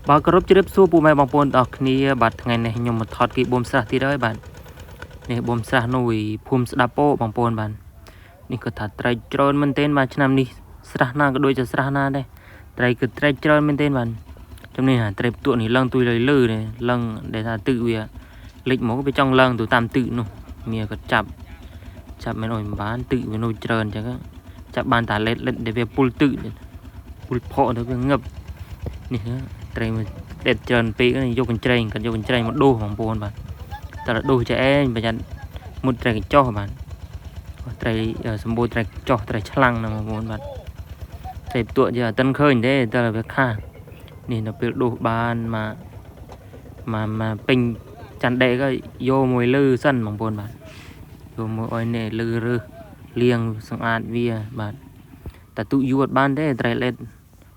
បាទគោរពជ្រាបសួរពូម៉ែបងប្អូនទាំងអស់គ្នាបាទថ្ងៃនេះខ្ញុំមកថតគេបូមស្រះទៀតហើយបាទនេះបូមស្រះនៅភូមិស្ដាប់ពោបងប្អូនបាទនេះក៏ថាត្រីច្រើនមែនទែនបាទឆ្នាំនេះស្រះណាក៏ដូចជាស្រះណាដែរត្រីគឺត្រីច្រើនមែនទែនបាទចំណេះត្រីផ្ទក់នេះឡើងទួយលើលើនេះឡើងដែលថាទឹកវាលិចមកវាចង់ឡើងទៅតាមទឹកនោះមានក៏ចាប់ចាប់មែនអុយមិនបានទឹកវានោះច្រើនអញ្ចឹងចាប់បានតាលេតលិតដែលវាពុលទឹកពុលផកទៅវាងឹបនេះត្រីមួយដេតច្រើនពេកយកកញ្ច្រែងគាត់យកកញ្ច្រែងមកដួសបងប្អូនបាទតែដួសចេះឯងប្រយ័ត្នមុតត្រីកញ្ចោះបាទត្រីសម្បូរត្រីចោះត្រីឆ្លាំងណាបងប្អូនបាទត្រីផ្ទក់ជាអត់ទាន់ឃើញទេតែវាខាសនេះដល់ពេលដួសបានមកមកមកពេញច័ន្ទដេកក៏យកមួយលឺសិនបងប្អូនបាទយកមួយអុយនេះលឺរើសលាងសម្អាតវាបាទតែទូយូរអត់បានទេត្រីលេត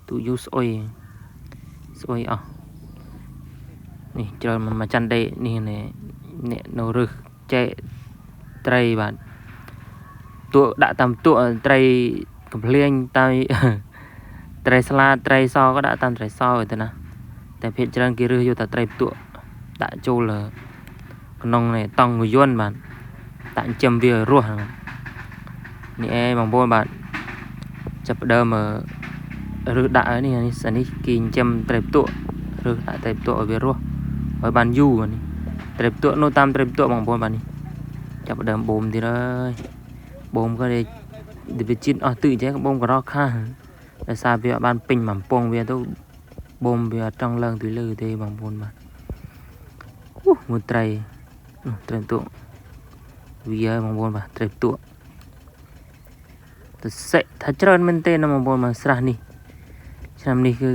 ទូយូរស្អុយស្អុយអស់នេះច្រើនមកច័ន្ទដេកនេះនេះនៅរើសចែកត្រីបាទតួដាក់តាមតួត្រីកំភ្លៀងតាមត្រីស្លាត្រីសក៏ដាក់តាមត្រីសទៅណាតែភាគច្រើនគេរើសយកតែត្រីផ្ទក់ដាក់ចូលក្នុងនេះតង់យន្តបាទដាក់ចិញ្ចឹមវាឲ្យរស់នេះឯងបងប្អូនបាទចាប់ផ្ដើមរើសដាក់ហើយនេះនេះគេចិញ្ចឹមត្រីផ្ទក់រើសដាក់ត្រីផ្ទក់ឲ្យវារស់ឲ្យបានយូរនេះត្រីផ្ទក់នៅតាមត្រីផ្ទក់បងប្អូនបាទនេះចាប់ផ្ដើមបូមទៀតហើយបូមក៏វាជាតិអស់ទឹកអញ្ចឹងបូមក៏រកខាសដោយសារវាអត់បានពេញមួយពងវាទៅបូមវាអត់ចង់ឡើងទៅលើទេបងប្អូនបាទអូមួយត្រីនោះត្រីផ្ទក់វាបងប្អូនបាទត្រីផ្ទក់ទៅសិថាច្រើនមែនទេណាបងប្អូនបាទស្រះនេះឆ្នាំនេះគឺ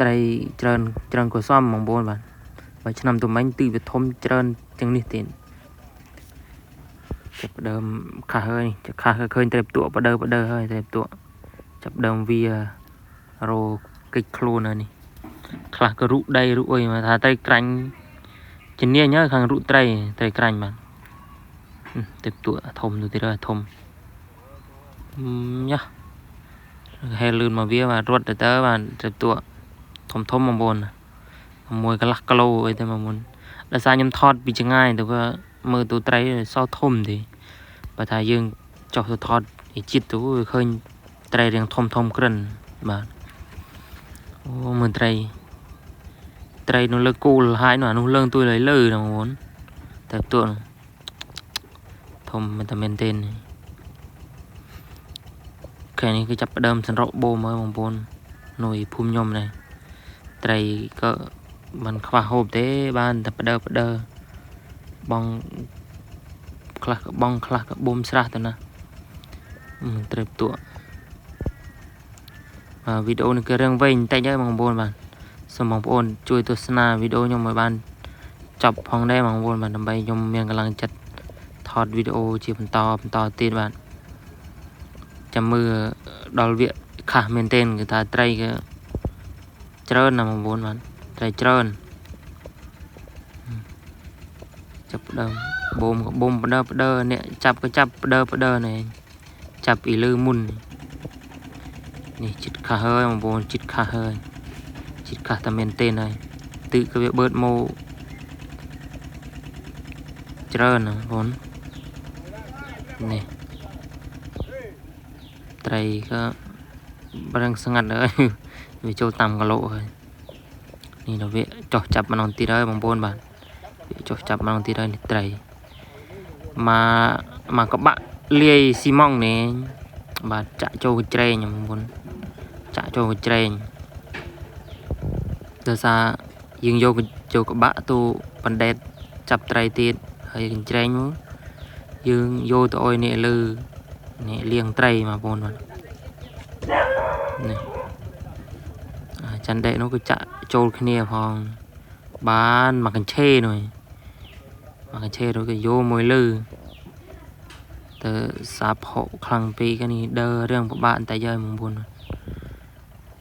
ត្រីច្រើនច្រើនក៏សមបងប្អូនបាទបើឆ្នាំទៅមិញទឹកវាធំច្រើនជាងនេះទេចាប់ដើមខាសហើយខាសឃើញត្រីផ្ទក់បដើបដើហើយត្រីផ្ទក់ចាប់ដើមវារកិច្ចខ្លួនហើយនេះខ្លះក៏រុដីរុអុយមកថាត្រីក្រាញ់ជំនាញហើយខាងរុត្រីត្រីក្រាញ់បាទត្រីផ្ទក់ធំទៅទៀតហើយធំញ៉ាហែលឿនមកវាបាទរត់ទៅទៅបាទត្រីផ្ទក់ធំធំបងប្អូនមួយកន្លះគីឡូអីទៅមកមុនដោយសារខ្ញុំថតពីចងាយទៅវាមើលទូត្រីសោធំទេបើថាយើងចុះទៅថតឯជាតិទៅវាឃើញត្រីរៀងធំធំក្រិនបាទអូមើលត្រីត្រីនៅលើគូលហើយនោះអានោះលើងទួយលើលើបងប្អូនតែផ្ទក់ធំមែនតែមែនទេខែនេះគឺចាប់ផ្ដើមសន្រកបូមហើយបងប្អូននៅភូមិខ្ញុំនេះត្រីក៏មិនខ្វះហូបទេបានតែបដើបដើបងខ្លះក៏បងខ្លះក៏បូមស្រះទៅណាត្រីផ្ទក់បាទវីដេអូនេះគឺរឿងវែងបន្តិចហើយបងប្អូនបាទសូមបងប្អូនជួយទស្សនាវីដេអូខ្ញុំឲ្យបានចប់ផងដែរបងប្អូនបាទដើម្បីខ្ញុំមានកម្លាំងចិត្តថតវីដេអូជាបន្តបន្តទៀតបាទចាំមើលដល់វគ្គខាសមែនទែនគឺថាត្រីគឺច្រើនណាស់បងប្អូនបាទត្រីច្រើនចាប់ដើមបូមក៏បូមបដើបដើអ្នកចាប់ក៏ចាប់បដើបដើនេះចាប់ពីលើមុននេះចិត្តខាសហើយបងប្អូនចិត្តខាសហើយចិត្តខាសតែមែនទេហើយទឹកក៏វាបឺតមកច្រើនណាបងប្អូននេះត្រីក៏ប្រឹងស្ងាត់ហើយវាចូលតាមគីឡូហើយនេះដល់វាចោះចាប់ម្ដងទៀតហើយបងប្អូនបាទវាចោះចាប់ម្ដងទៀតហើយនេះត្រីមកមកក្បាក់លាយស៊ីម៉ងនេះបាទចាក់ចូលកញ្ច្រែងបងប្អូនចាក់ចូលកញ្ច្រែងដោយសារយើងយកចូលក្បាក់ទៅបណ្ដេតចាប់ត្រីទៀតហើយកញ្ច្រែងមកយើងយកទៅអុយនេះលើនេះលាងត្រីបងប្អូនបាទនេះចន្ទដេកនោះគឺចាក់ចូលគ្នាផងបានមកកញ្ឆេនោះមកកញ្ឆេនោះគឺយកមួយលើទៅសាផកខ្លាំងពេកនេះដើររឿងពិបាកតែយើបងប្អូន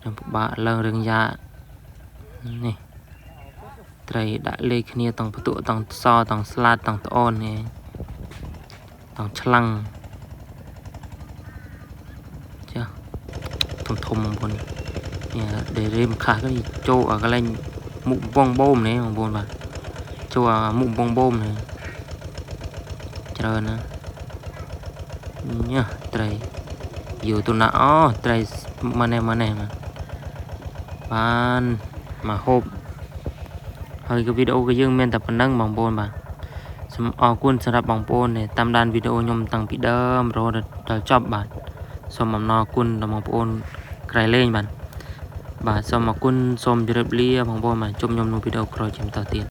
រឿងពិបាកឡើងរឿងយ៉ានេះត្រីដាក់លេខគ្នាទាំងផ្ទក់ទាំងសទាំងស្លាតទាំងត្អូននេះទាំងឆ្លាំងចាធំធំបងប្អូន នេះដែលរេមខ្លះក៏ចូលអាកន្លែងមុខកំពង់បូមនេះបងប្អូនបាទចូលអាមុខកំពង់បូមនេះច្រើនណាស់ញ៉ាត្រីយកទៅណាអូត្រីម៉ណេម៉ណេបាទបានមកហូបហើយក៏វីដេអូក៏យើងមានតែប៉ុណ្្នឹងបងប្អូនបាទសូមអរគុណសម្រាប់បងប្អូនដែលតាមដានវីដេអូខ្ញុំតាំងពីដើមរហូតដល់ចប់បាទសូមអំណរគុណដល់បងប្អូនក្រៃលែងបាទបាទសូមអរគុណសូមជម្រាបលាបងប្អូនបាទជួបខ្ញុំក្នុងវីដេអូក្រោយជាបន្តទៀត។